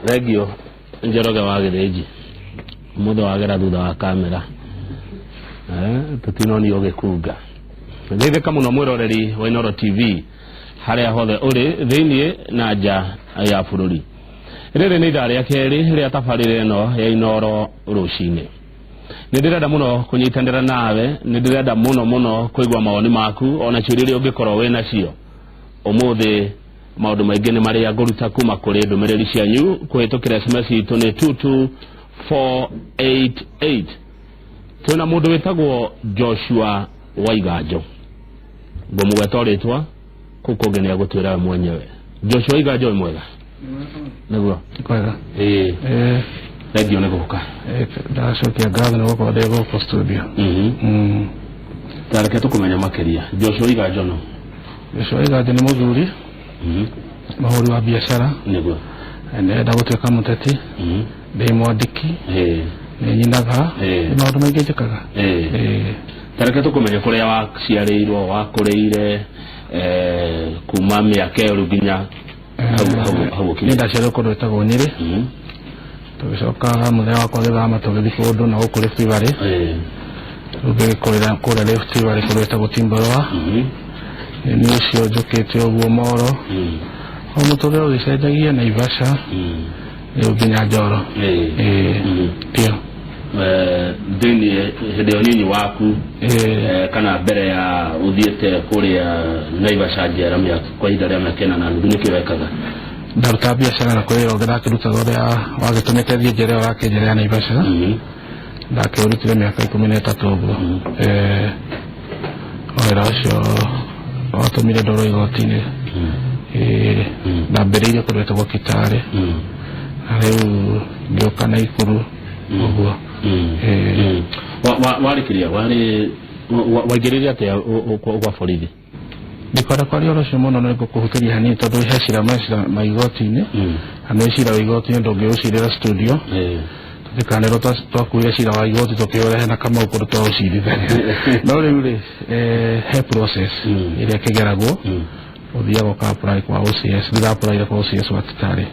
Thengio Njoroge wa Gĩthĩnji, mũthĩ wagera thutha wa kamera, tũtinonio ũgĩkunga. Geithĩka mũno mwĩroreri wa Inooro TV harĩa hothe ũrĩ thĩinĩ na nja ya bũrũri. Rĩrĩ nĩ ithaa rĩa kerĩ rĩa tabarĩra ĩno ya Inooro rũcinĩ. Nĩ ndĩrenda mũno kũnyitanĩra nawe, nĩ ndĩrenda mũno mũno kũigua mawoni maku ona ciũria iria ũngĩkorwo wĩ nacio. Ũmũthĩ maũndũ maingĩ nĩ marĩa ngũruta kuma kũrĩ ndũmĩrĩri cianyu kũhĩtũkĩra SMS itũ nĩ 22488. Twĩna mũndũ wĩtagwo Joshua Waiganjo, ngũmũgweta o rĩtwa kũu kũngĩ nĩ agũtwĩra we mwenyewe. Joshua Waiganjo, wĩ mwega? Nĩguo. Kwega. Ĩĩ. Thengio nĩ gũka. Ndacokia ngatho nĩ gũkorwo ndĩ gũkũ studio. Ta reke tũkũmenya makĩria. Joshua Waiganjo no? Joshua Waiganjo nĩ mũthuri, mũhũri wa biacara. Nĩguo. Ndĩrenda gũtuĩka mũteti. Ndĩ mwandĩki. Nĩ nyinaga. Nĩ maũndũ maingĩ njĩkaga. Ta reke tũkũmenye kũrĩa waciarĩirwo, wakũrĩire, kuma mĩaka ĩyo rĩu nginya hau Niĩ ũkinyĩte. Ndaciarirwo kũndũ gwĩtagwo Nyĩrĩ. Tũgĩcoka mũthenya wakwa gĩthama tũgĩthiĩ kũndũ na gũkũ Rift Valley. Rĩu ngĩgĩkũrĩra kũrĩa Rift Valley kũndũ gwĩtagwo Timbarũa. Nĩ ũcio njũkĩte ũguo Moro. O mũtũrĩre ũgĩcenjagia Naivasha. Rĩu nginya Njoro. Ndio. Thĩinĩ hĩndĩ ya ũnyinyi waku, kana mbere ya ũthiĩte kũrĩa Naivasha njera mĩaka kwa ihinda rĩa mĩaka 4.5, nĩkĩ wekaga? Ndaruta biacara na kwĩ ũngĩ ndakĩrutaga ũrĩa wagĩtũmĩte thiĩ njera ĩyo wakĩnjera ya Naivasha. Ndakĩũrutire mĩaka 13 ũguo. Wĩra ũcio watũmire ndorwo igoti-inĩ. Ndambĩrĩirie kũndũ gwĩtagwo Kitale. Na rĩu ngĩũka Naikuru ũguo. Warĩ kĩrĩa warĩ waingĩrĩire atĩa gwa borithi? Ndikwenda kwaria ũhoro ũcio mũno, nĩ ngũkũhutĩria hanini tondũ he cira macira ma igoti-inĩ. Na nĩ cira wa igoti-inĩ, ndũngĩũcirĩra studio. Tũtikanĩrwo twakuire cira wa igoti tũkĩũrehe na Kamau kũndũ twaũcirithania. No rĩu rĩ, he process ĩrĩa ĩkĩgeragwo. Ũthiaga ũka apply kwa OCS. Ndĩra apply kwa OCS wa Kitale.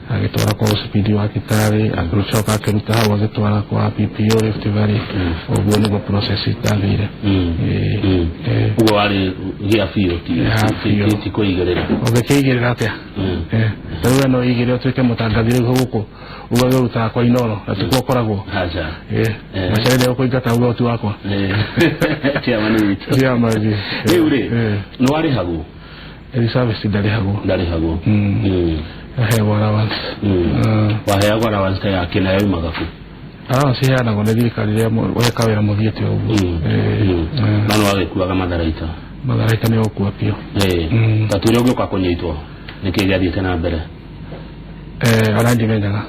Agĩtwara kwa OCPD wa Kitale, agĩcoka akĩruta hau agĩtwara kwa PPO Rift Valley. Ũguo nĩguo process itathire. Ũguo warĩ gĩa biũ, Ya biũ. ti kũigĩrĩra. Ũngĩkĩigĩrĩra atĩa? Rĩu we no ũigĩrĩre ũtuĩke mũtangathi rĩu gũkũ ugage ũrutaga kwa Inooro na tikuo ũkoragwo. Aca. Macerere ũkũingata uge ti wakwa. Chairman witũ. Chairman. Rĩu rĩ, nĩ warĩhagwo? Reservist ndarĩhagwo. Ndarĩhagwo. Aheagwo allowance. Waheagwo allowance ta yake na yaumaga kũ? Allowance iheanagwo nĩ thirikari rĩrĩa weka wĩra mũthiĩte ũguo. No nĩ wagĩkuaga matharaita? Matharaita nĩ ũgũkua biũ. Ta twĩre ũgĩũka kũnyitwo nĩkĩ gĩathiĩte na mbere? Ona ndimenyaga.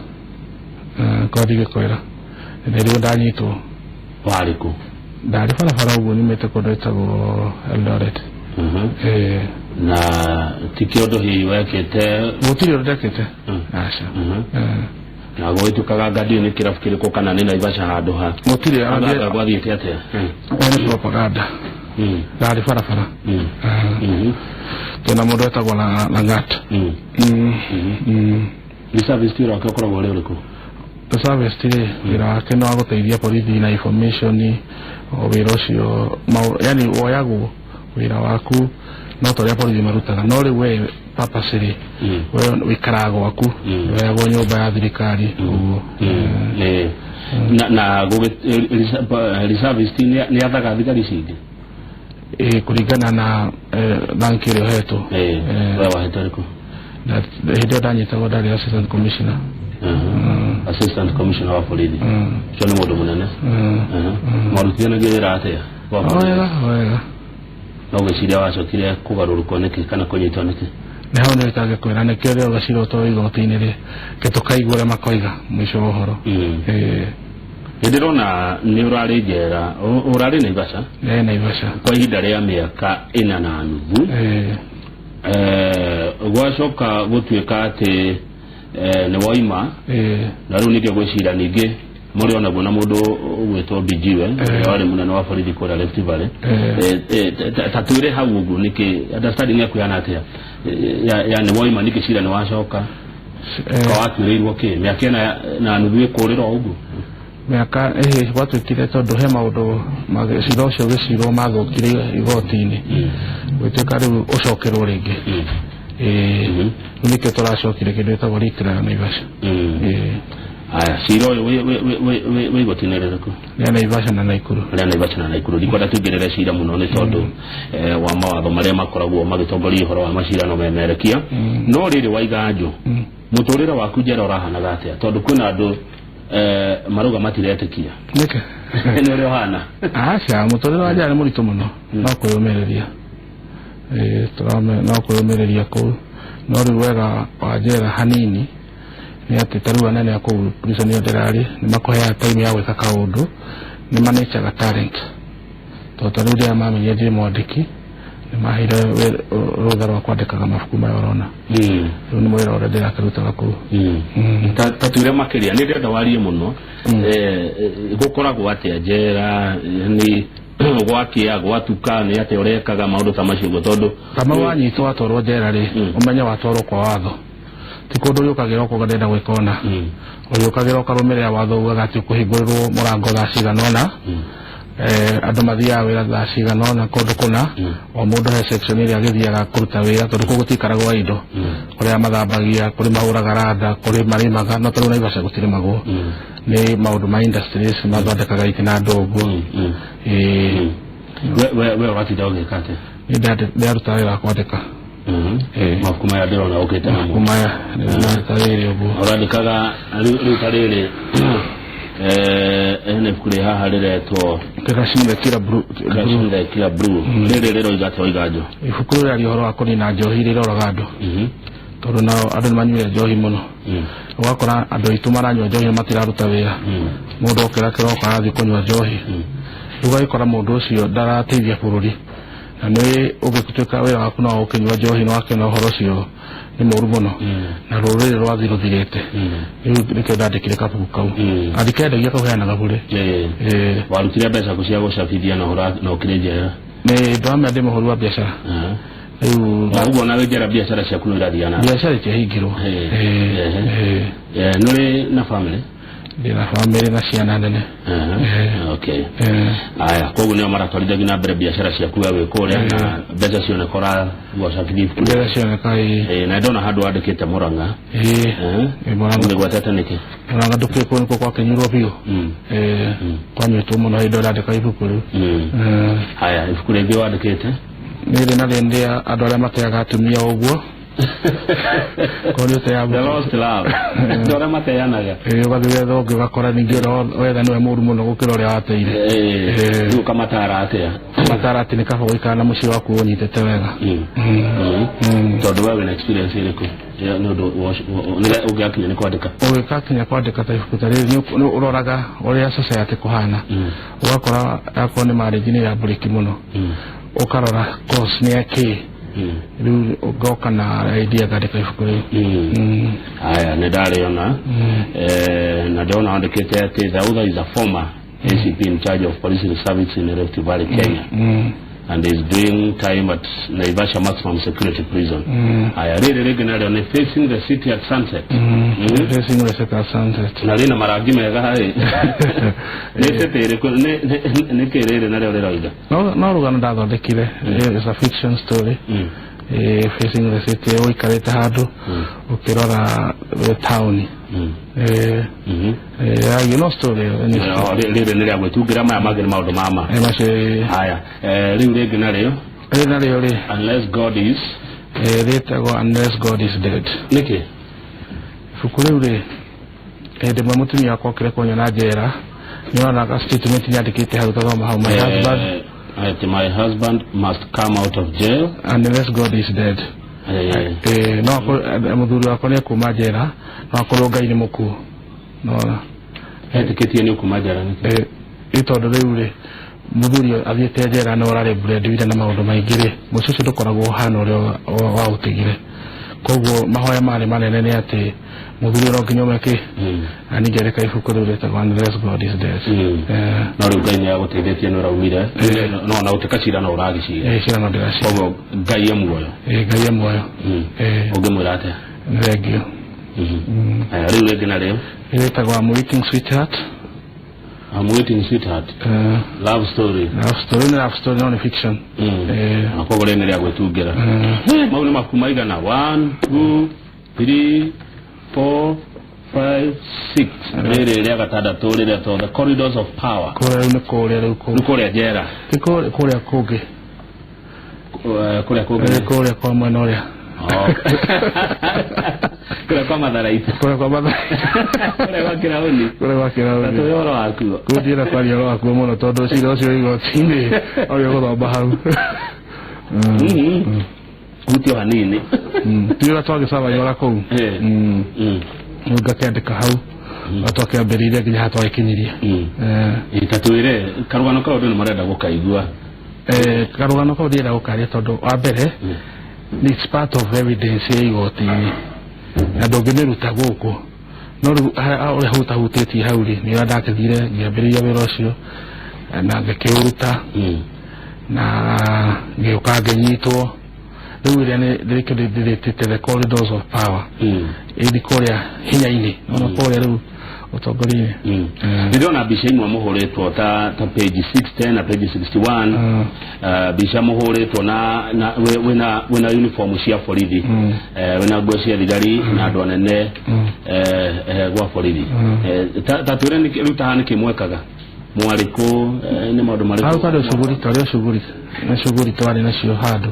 Korwo ndingĩkwĩra nĩrĩo ndanyitwo. Warĩ kũ? Ndarĩ barabara ũguo nyumĩte kũndũ ĩtagwo Eldoret. Na ti kĩũndũ hihi wekĩte? Gũtirĩ ũndũ ndekĩte. Aca. Na gũgĩtuĩkaga anga ndiũĩ nĩ kĩrabu kĩrĩkũ kana nĩ Naivasha handũ ha Gũtirĩ. Anga gwathiĩte atĩa? Nĩ propaganda. Ndarĩ barabara. Twĩna mũndũ wetagwo Langat. Reservist wĩra wake ũkoragwo ũrĩ ũrĩkũ? Reservist rĩ, wĩra wake nĩ wa gũteithia borithi na information, o wĩra ũcio yani woyagwo wĩra waku no ta ũrĩa borithi marutaga, no rĩu we purpose rĩ, we wĩikaraga gwaku, woyagwo nyũmba ya thirikari ũguo. Na reservist nĩ athaga thigari ici ingĩ? Ĩĩ, kũringana na rank ĩrĩa ũhetwo. We wahetwo ĩrĩkũ? Hĩndĩ ĩyo ndanyitagwo ndarĩ assistant commissioner. Assistant commissioner wa borithi, ũcio nĩ mũndũ mũnene. Marutithanagia wĩra atĩa gwa O borithi? Wega wega. No gwĩciria wacokire kũgarũrũkwo nĩkĩ kana kũnyitwo nĩkĩ? Nĩ hau nĩ itangĩkwĩra nĩkĩo rĩrĩa ũgacira ũtwarwo igoti-inĩ rĩ, ke tũkaigua ũrĩa makoiga mũico wa ũhoro. Nĩ ndĩrona nĩ ũrarĩ njera, ũrarĩ Naivasha? Nĩ Naivasha. Kwa ihinda rĩa mĩaka 4.5. Gwacoka gũtuĩka atĩ nĩ woima. Na rĩu ningĩ gwĩcira ningĩ mũrĩ onaguo na mũndũ ũgwĩtwo Mbijiwe, ũrĩa warĩ mũnene wa borithi kũrĩa Rift Valley. Ta twĩre hau ũguo nĩkĩ understanding yaku yana atĩa? Ya nĩ woima ningĩ cira nĩ wacoka. Ka watuĩrĩirwo kĩ mĩaka ĩna na nuthu ĩkũrĩra o ũguo? Mĩaka ĩhĩ gwatuĩkire tondũ he maũndũ cira ũcio ũgĩcirwo mathũkire igoti-inĩ, gũgĩtuĩka rĩu ũcokerwo rĩngĩ. Ĩĩ, rĩu nĩkĩo tũracokire kĩndũ gĩtagwo retrial Naivasha. Ĩĩ. Aya, cira ũyũ wĩ igoti-inĩ rĩrĩkũ? Rĩa Naivasha na Naikuru. Rĩa Naivasha na Naikuru. Ndikwenda tũingĩrĩre cira mũno nĩ tondũ wa mawatho marĩa makoragwo magĩtongoria ũhoro wa macira no memerekia. No rĩrĩ, Waiganjũ, mũtũrĩre waku njera ũrahanaga atĩa? Tondũ kwĩna andũ marauga matiretĩkia Nĩkĩ? Nĩ ũrĩa ũhana. Aca, mũtũrĩre wa njera nĩ mũritũ mũno, no kwĩyũmĩrĩria. Ĩĩ, no kwĩyũmĩrĩria kũu. No rĩu wega wa njera hanini nĩ atĩ ta rĩu anene a kũu prison ĩyo ndĩrarĩ nĩ makũheaga time ya gwĩka kaũndũ, nĩ manĩchaga talent, tondũ ta rĩu rĩrĩa mamenyire ndirĩ mwandĩki, nĩ maheire rũtha rwa kwandĩkaga mabuku maya ũrona. Rĩu nĩ wĩra ũrĩa ndĩrakĩrutaga kũu. Ta twĩre makĩria, nĩ ndĩrenda warie mũno. Gũkoragwo atĩa njera? Nĩ gwakĩa, gwatuka, nĩ atĩa ũrekaga, maũndũ ta macio ũguo, tondũ Kama wanyitwo watwarwo njera rĩ, ũmenye watwarwo kwa watho, ti kũndũ ũrĩũkagĩra ũkauga ndĩrenda gwĩka ũna. Ũrĩũkagĩra ũkarũmĩrĩra watho, ugaga atĩ ũkũhingũrĩrwo mũrango thaa cigana ũna, andũ mathiaga wĩra thaa cigana ũna kũndũ kũna, o mũndũ he section ĩrĩa agĩthiaga kũruta wĩra, tondũ kũu gũtiikaragwo indo, kũrĩa mathambagia, kũrĩ mahũraga randa, kũrĩ marĩmaga, no tarĩu Naivasha gũtirĩmagwo, nĩ maũndũ ma industries mathondekaga itĩ na andũ ũguo. Ĩĩ. We ũratinda ũgĩka atĩa? Nĩ ndĩraruta wĩra wa kwandĩka. Ĩĩ. Mabuku maya ndĩrona ũkĩte namo. Mabuku maya ndĩraruta wĩra ũguo. Ũrandĩkaga rĩu ta rĩrĩ, hena ibuku rĩ haha rĩretwo Crushing the Killer Blue. Crushing the Killer Blue. Rĩrĩ rĩroiga atĩa, Waiganjũ? Ibuku rĩu rĩaria ũhoro wa kũnina njohi iria iroraga andũ, tondũ nao andũ nĩ manyuire njohi mũno, ũgakora andũ aitũ maranyua njohi na matiraruta wĩra. Mũndũ okĩra kĩroko arathiĩ kũnyua njohi, rĩu ũgagĩkora mũndũ ũcio ndarateithia bũrũri, na nĩ ũngĩtuĩka wĩra waku no ũkĩnyua njohi nĩ wakĩona ũhoro ũcio nĩ mũru mũno, na rũrĩrĩ rwathiĩ rũthirĩte. Rĩu nĩkĩo ndandĩkire kabuku kau. Andĩkendagia kau heanaga bũrĩ. Ĩĩ. Warutire mbeca kũ cia gũcabithia na na ũkĩrĩ njera? Nĩ ndamenya ndĩ mũhũri wa biacara rĩu. Na ũguo na wĩ njera biacara ciaku no irathiaga na Biacara itiahingirwo. Ĩĩ. Nĩ ũrĩ na family? Ndĩ na bamĩrĩ na ciana nene. Okay. Aya, koguo nĩo maratwarithagia na mbere biacara ciaku we wĩ kũrĩa, na mbeca cioneka ũragwacabithia ibuku. Mbeca cioneka, ĩĩ. Na ndona handũ wandĩkĩte Mũrang'a. Ĩĩ. Ĩ, Mũrang'a. Ũmĩgwetete nĩkĩ? Mũrang'a ndũkĩĩ, kũu nĩkuo gwakĩnyuirwo biũ. Kwanyuĩtwo mũno hĩndĩ ĩrĩa ndandĩka ibuku rĩu. Haya, ibuku rĩngĩ wandĩkĩte? Rĩrĩ narĩo nĩ rĩa andũ arĩa mateaga atumia ũguo, korwo nĩ ũteaga. The Lost Love, andũ arĩa mateanaga. Ĩĩ, ũgathiĩ wetha ũngĩ, ũgakora ningĩ ũrĩa wetha nĩwe mũru mũno gũkĩra ũrĩa wateire. Rĩu ũkamatara atĩa? Matara atĩ nĩ kaba gũikara na mũciĩ waku ũnyitĩte wega. Tondũ we wĩna experience ĩrĩkũ nĩ ũndũ ũngĩgakinya nĩ kwandĩka? Ũgĩkakinya kwandĩka ta ibuku ta rĩrĩ, nĩ ũroraga ũrĩa society kũhana, ũgakora akorwo nĩ marriage nĩ ya break mũno, ũkarora cause nĩ ya kĩ. Rĩu ngoka na idea ngandĩka ibuku rĩu. Haya, nĩ ndarĩona. Na ndĩrona wandĩkĩte atĩ the author is a former ACP in charge of police service in Rift Valley, Kenya, and is doing time at Naivasha Maximum Security Prison. Haya, rĩrĩ rĩngĩ narĩo nĩ Facing the City at Sunset. Facing the City at Sunset. Na rĩna marangi mega harĩ nĩ city ĩrĩkũ? Nĩ kĩ rĩrĩ narĩo rĩroiga? No rũgano ndathondekire. It's a fiction story. Facing the city, ũikarĩte handũ ũkĩrora the town. No story ĩyo, nĩ No, rĩrĩ nĩ rĩa gwĩtungĩra, maya mangĩ nĩ maũndũ ma macio, ĩĩ. Haya, rĩu rĩngĩ narĩo? Rĩrĩ narĩo rĩ, Unless God is rĩtagwo Unless God is Dead. Nĩkĩ? Ibuku rĩu rĩ, hĩndĩ ĩmwe mũtumia wakwa okire kũnyona njera, nĩ onaga statement nyandĩkĩte hau, tathoma hau, my husband Ati my husband must come out of jail unless God is dead. No mũthuri wakwa nĩ ekuma njera no akorwo Ngai nĩ mũkuũ, nona. Etĩkĩtie nĩ ũkuma njera nĩkĩ? Ĩ tondũ rĩu rĩ, mũthuri athiĩte njera nĩ ũrarĩ breadwinner na maũndũ maingĩ rĩ, mũciĩ ũcio ndũkoragwo ũhana ũrĩa waũtigire. Koguo mahoya marĩ manene nĩ atĩ mũthuri no nginya ume kĩ, na ningĩ andĩka ibuku rĩu rĩtagwo Unless God is Dead. No rĩu Ngai nĩ agũteithĩtie, nĩ ũraumire, no ona gũtuĩka cira no ũragĩcira. Cira no ndĩracira. Koguo Ngai e muoyo. Ngai e muoyo. Ũngĩmwĩra atĩa? Nĩ thengio. Aya, rĩu rĩngĩ narĩo? Ĩtagwo I'm Waiting Sweetheart. I'm Waiting Sweetheart. Love story? Love story, nĩ love story no nĩ fiction. Na koguo rĩrĩ nĩ rĩa gwĩtungĩra. Mau nĩ mabuku maigana? 1, 2, 3, 4, 5, 6. Rĩrĩ rĩa gatandatũ rĩretwo The Corridors of Power. Kũrĩa rĩu nĩ kũrĩa rĩu kũu. Nĩ kũrĩa njera? Ti kũrĩa, kũrĩa kũngĩ. Kũrĩa kũngĩ? Kũrĩa kwa mwena ũrĩa. Oh. Kũrĩa kwa Matharaita? Kũrĩa kwa Matharaita. Kũrĩa gwa Kĩraũni? Kũrĩa kwa Kĩraũni. Tatũhe ũhoro wakuo. Kũu ndienda kwaria ũhoro wakuo mũno tondũ cira ũcio wĩ igoti-inĩ ũrĩa ũgũthomba hau. Hutio hanini. Ti ũrĩa twagĩcabaiora kũu. Rĩu ngakĩandĩka hau ũrĩa twakĩambĩrĩirie nginya haha twagĩkinyirie. Ta twĩre karũgano kau, andũ nĩ marenda gũkaigua. Karũgano kau ndienda gũkaria tondũ wa mbere it's part of evidence ya igoti-inĩ na ndũngĩmĩruta gũkũ, no rĩu ũrĩa hutahutĩtie hau rĩ, nĩ ũrĩa ndakĩthire ngĩambĩrĩria wĩra ũcio na ngĩkĩũruta na ngĩũka ngĩnyitwo. Rĩu ĩrĩa nĩ rĩkĩo ndĩrĩtĩte The Corridors of Power, ĩthi kũrĩa hinya-inĩ ona kũrĩa rĩu ũtongoria-inĩ. Ndĩrona mbica imwe mũhũrĩtwo ta page 60 na page 61. Mbica mũhũrĩtwo na wĩna uniform cia borithi, wĩna nguo cia thigari na andũ anene gwa borithi. Ta twĩre rĩu ta haha nĩkĩ mwekaga, mwarĩ kũ, nĩ maũndũ marĩkũ? Hau twarĩ o shughuli, nĩ shughuli twarĩ nacio handũ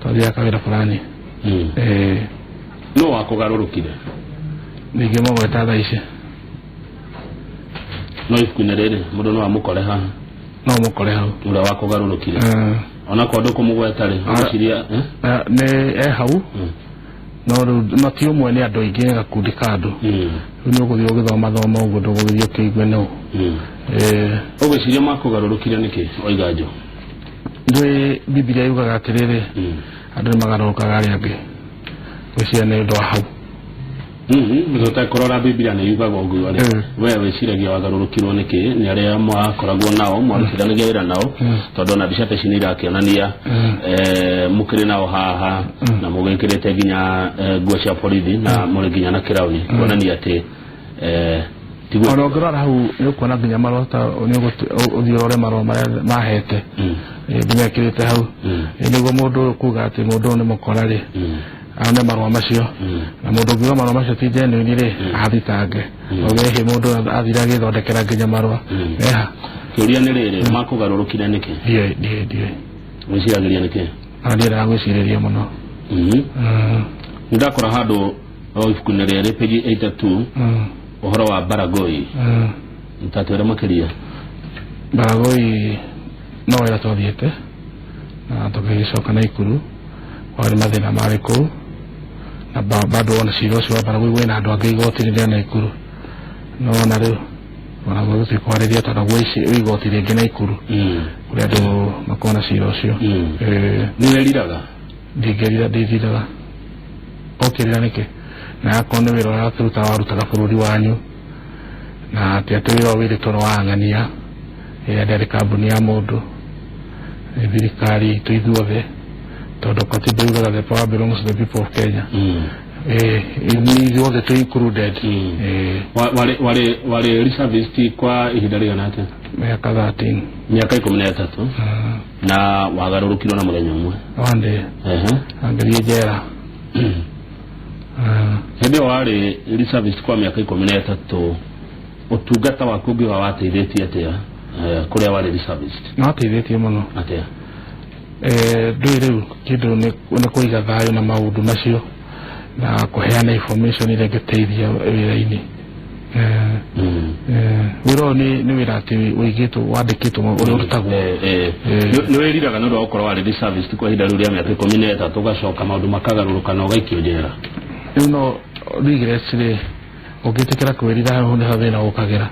twathiaga kawĩra fulani. No wakũgarũrũkire? Ningĩ mũgweta thaa ici. No ibuku-inĩ rĩrĩ mũndũ no amũkore haha? No mũkore hau. Ũrĩa wakũgarũrũkire, onakorwo ndũkũmũgweta rĩ, ũgwĩciria, eh? Nĩ e hau, no rĩu no ti ũmwe, nĩ andũ aingĩ, nĩ gakundi ka andũ. Rĩu nĩ ũgũthiĩ ũgĩthoma thoma ũguo, ndũgũgĩthiĩ ũkĩigue nũ. Ũgwĩciria makũgarũrũkire nĩkĩ, Waiganjo? Ndũĩ Bibilia yugaga atĩrĩrĩ, andũ nĩ magarũrũkaga arĩa angĩ. Gwĩciria nĩ ũndũ wa hau. Tũtekũrora Bibilia nĩ yugaga ũguo rĩ, we wĩciragia wagarũrũkirwo nĩkĩ nĩ arĩa mwakoragwo nao, mwarutithanagia wĩra nao? Tondũ ona mbica ta ici nĩ irakĩonania mũkĩrĩ nao haha na mũgĩkĩrĩte nginya nguo cia borithi na mũrĩ nginya na kĩrauni, kuonania atĩ tiguo. Ona ũngĩrora hau nĩ ũkuona nginya marũa, ta nĩ ũthiĩ ũrore marũa marĩa mahete ndĩmekĩrĩte hau. Nĩguo mũndũ ũyũ kuga atĩ mũndũ ũyũ nĩ mũkora rĩ, aone marũa macio, na mũndũ ũngiuga marũa macio ti genuine rĩ, athitange ũgehi mũndũ athire agĩthondekera nginya marũa eha. Kĩũria nĩ rĩrĩ, makũgarũrũkire nĩkĩ? Ndiũĩ, ndiũĩ, ndiũĩ. Wĩciragĩria nĩkĩ? Ona ndiendaga gwĩcirĩria mũno. Nĩ ndakora handũ o ibuku-inĩ rĩrĩ page 82 ũhoro wa Baragoi. Tatwĩre makĩria. Baragoi no wĩra twathiĩte na tũgĩcoka Naikuru, kwarĩ mathĩna marĩ kũu na bado ona cira ũcio wa Baragoi wĩna andũ angĩ igoti-inĩ rĩa Naikuru, no ona rĩu onaguo tũtikwarĩria tondũ gwĩ igoti rĩngĩ Naikuru kũrĩa andũ makoragwo na cira ũcio. Nĩ wĩriraga? Ndingĩrira, ndithiraga. Ũkĩrira nĩkĩ na akorwo nĩ wĩra ũrĩa wakĩruta, warutaga bũrũri wanyu, na ti atĩ wĩra ũyũ wĩrĩtwo nĩ wa ang'ania ĩrĩa ndĩarĩ kambuni ya mũndũ, nĩ thirikari itũ ithuothe, tondũ katiba yugaga the power belongs to the people of Kenya. Nĩ ithuothe twĩ included. Warĩ reservist kwa ihinda rĩigana atĩa? Mĩaka 13. Mĩaka 13. Na wagarũrũkirwo na mũthenya ũmwe? One day. Angĩthiĩ njera. Hĩndĩ ĩyo warĩ reservist kwa mĩaka 13, ũtungata waku ũngĩuga wateithĩtie atĩa kũrĩa warĩ reservist? No wateithĩtie mũno. Atĩa? Ndũĩ rĩu kĩndũ nĩ kũiga thayũ na maũndũ macio na kũheana information ĩrĩa ĩngĩteithia wĩra-inĩ. Wĩra ũyũ nĩ wĩra atĩ ũigĩtwo, wandĩkĩtwo ũrĩa ũrutagwo. Nĩ wĩriraga nĩ ũndũ wa gũkorwo warĩ reservist kwa ihinda rĩu rĩa mĩaka 13, ũgacoka maũndũ makagarũrũka na ũgaikio njera? Rĩu no regrets rĩ, ũngĩtĩkĩra kwĩrira hau nĩho thĩna ũkagĩra,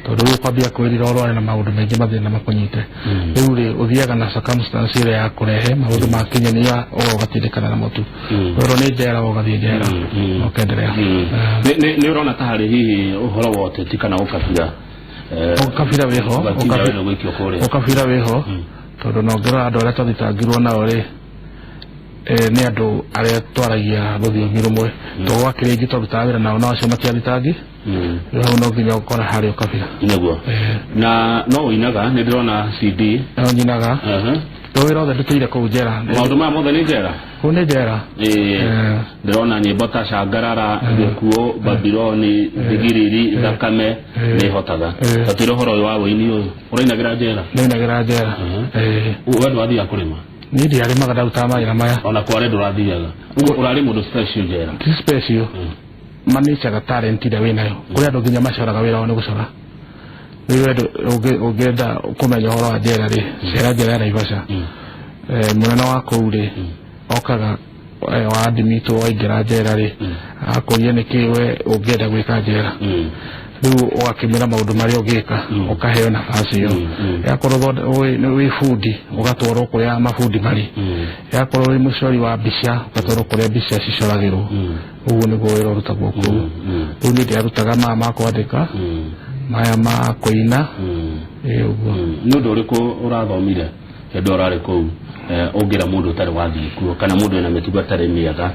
tondũ rĩu ũkwambia kwĩrira ũrware na maũndũ maingĩ, mathĩna makũnyite. Rĩu rĩ, ũthiaga na circumstance ĩrĩa ya kũrehe maũndũ makinyania, ũgatindĩkana namo tu. Werwo nĩ njera, ũgathiĩ njera na ũkendelea. Nĩ ũrona ta harĩ hihi ũhoro wa ũteti kana ũkabira? Ũkabira wĩho. Ũgatinda wĩna gũikio kũrĩa. Ũkabira wĩho, tondũ na ũngĩrora andũ arĩa twathitangirwo nao rĩ, Nĩ andũ arĩa twaragia rũthiomi rũmwe, to gwakĩrĩ ingĩ twarutaga wĩra nao, nao acio matiathitangi. Rĩu hau no nginya ũkora harĩ ũkabira. Nĩguo. Na no ũinaga, nĩ ndĩrona CD. No nyinaga. Rĩu wĩra othe ndutĩire kũu njera. Maũndũ maya mothe nĩ njera? Kũu nĩ njera. Ndĩrona nyĩmbo ta Cangarara, Gĩkuũ, Babiloni, Thigiriri, Thakame, nĩ hotaga. Tatwĩre ũhoro ũyũ wa wũini ũyũ, ũrainagĩra njera? Nĩinagĩra njera. We ndwathiaga kũrĩma? Niĩ ndiarĩmaga, ndarutaga mawĩra maya. Ona kware ndũrathiaga ũguo, ũrarĩ mũndũ special njera? Ti special, manicaga talent ĩrĩa wĩnayo. Kũrĩ andũ nginya macoraga, wĩra wao nĩ gũcora. Rĩu we ũngĩenda kũmenya ũhoro wa njera rĩ, cera njera ya Naivasha. Mũnene wa kũu rĩ, okaga wa admitwo, waingĩra njera rĩ, akũria nĩkĩ we ũngĩenda gwĩka njera. Rĩu ũgakĩmwĩra maũndũ marĩa ũngĩka, ũkaheo nafasi ĩyo. Yakorwo wĩ bundi, ũgatwarwo kũrĩa mabundi marĩ. Yakorwo wĩ mũcori wa mbica, ũgatwarwo kũrĩa mbica cicoragĩrwo. Ũguo nĩguo wĩra ũrutagwo kũu. Rĩu niĩ ndiarutaga maya ma kwandĩka, maya ma kũina, ĩ ũguo. Nĩ ũndũ ũrĩkũ ũrathomire hĩndĩ ĩyo ũrarĩ kũu, ũngĩra mũndũ ũtarĩ wathiĩ kuo kana mũndũ wĩna mĩtugo ĩtarĩ mĩega,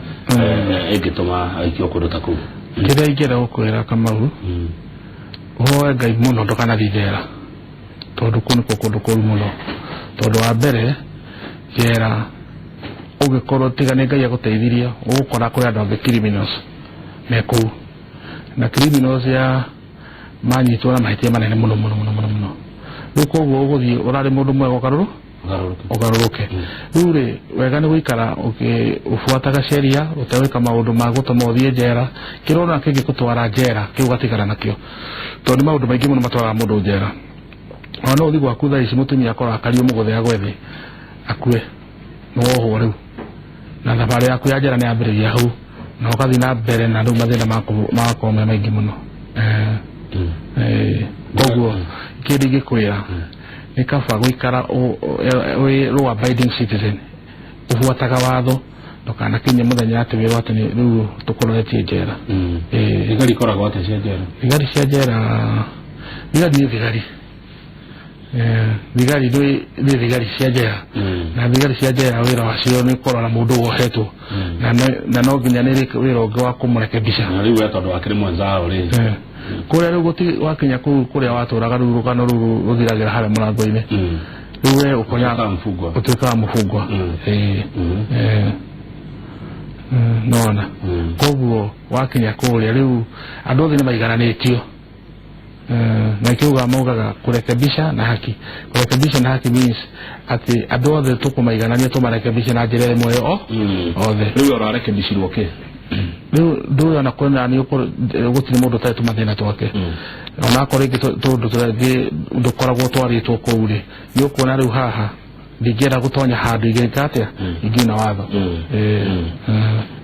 ĩngĩtũma aikio kũndũ ta kũu? Kĩrĩa ingĩenda gũkwĩra, Kamau, ũhoe Ngai mũno ndũkanathiĩ njera, tondũ kũu nĩkuo kũndũ kũru mũno. Tondũ wa mbere, njera ũngĩkorwo tiga nĩ Ngai agũteithirie, ũgũkora kũrĩ andũ angĩ criminals me kũu, na criminals ya manyitwo na mahĩtia manene mũno mũno mũno mũno mũno. Rĩu koguo ũgũthiĩ ũrarĩ mũndũ mwega, ũgarũrũ ũgarũrũke. Rĩu rĩ, wega nĩ gũikara ũbuataga sheria, ũtegwĩka maũndũ ma gũtũma ũthiĩ njera. Kĩrĩa ũrona kĩngĩgũtwara njera, kĩu ũgatigana nakĩo, tondũ nĩ maũndũ maingĩ mũno matwaraga mũndũ njera. Ona no ũthiĩ gwaku thaa ici, mũtumia akorwo akario mũgũthe, agwe thĩ akue, nĩ wohwo rĩu, na thabarĩ yaku ya njera nĩ yambĩrĩria hau, na ũgathiĩ na mbere, na rĩu mathĩna magakorwo me maingĩ mũno. Koguo kĩndũ ingĩkwĩra nĩ kaba gũikara wĩ law abiding citizen, ũbuataga watho, ndũkanakinye mũthenya atĩ wĩrwo atĩ rĩu tũkũroretie njera. Thigari ikoragwo atĩa cia njera? Thigari cia njera, thigari nĩ thigari. Thigari nĩ thigari cia njera, na thigari cia njera wĩra wacio nĩ kũrora mũndũ wohetwo, na no nginya nĩ wĩra ũngĩ wa kũmũrekebisha. Na rĩu we tondũ wakĩrĩ mwenzao rĩ? Kũrĩa rĩu gũti wakinya kũu kũrĩa watũraga, rĩu rũgano rũu rũthiragĩra harĩa mũrango-inĩ. Rĩu we ũkonya Ũtuĩkaga mũbungwa. Ũtuĩkaga mũbungwa. Nona koguo wakinya kũrĩa rĩu, andũ othe nĩ maigananĩtio. Na kiuga maugaga kurekebisha na haki. Kurekebisha na haki means atĩ andũ othe tũkũmaiganania, tũmarekebishe na njĩra ĩmwe o othe. Rĩu we ũrarekebicirwo kĩ? Rĩu ndũĩ ona kwĩna nĩ gũtirĩ mũndũ ũtarĩ tũmathĩna twake, onakorwo rĩngĩ tũndũ tũrĩa ndũkoragwo twarĩtwo kũu rĩ, nĩ ũkuona rĩu haha ndingĩenda gũtonya handũ ingĩka atĩa, ingiuna watho.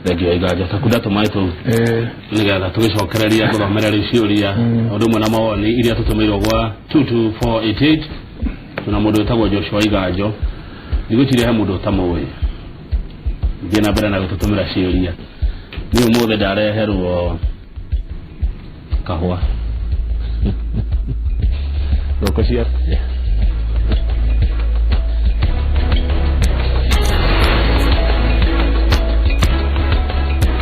Thengiũ ya Iganja. Takunda tũmaĩ tũu nĩgetha tũgĩcokereria gũthomera rĩu ciũria ũndũ ũmwe na mawoni iria tũtũmĩirwo gwa 22488. Tuna mũndũ wĩtagwo Joshua Iganjo, ndigwĩciria he mũndũ ũtamũĩ. Thiĩ na mbere na gũtũtũmĩra ciũria. Niĩ ũmũthĩ ndareherwo kahũa ngũkũ cia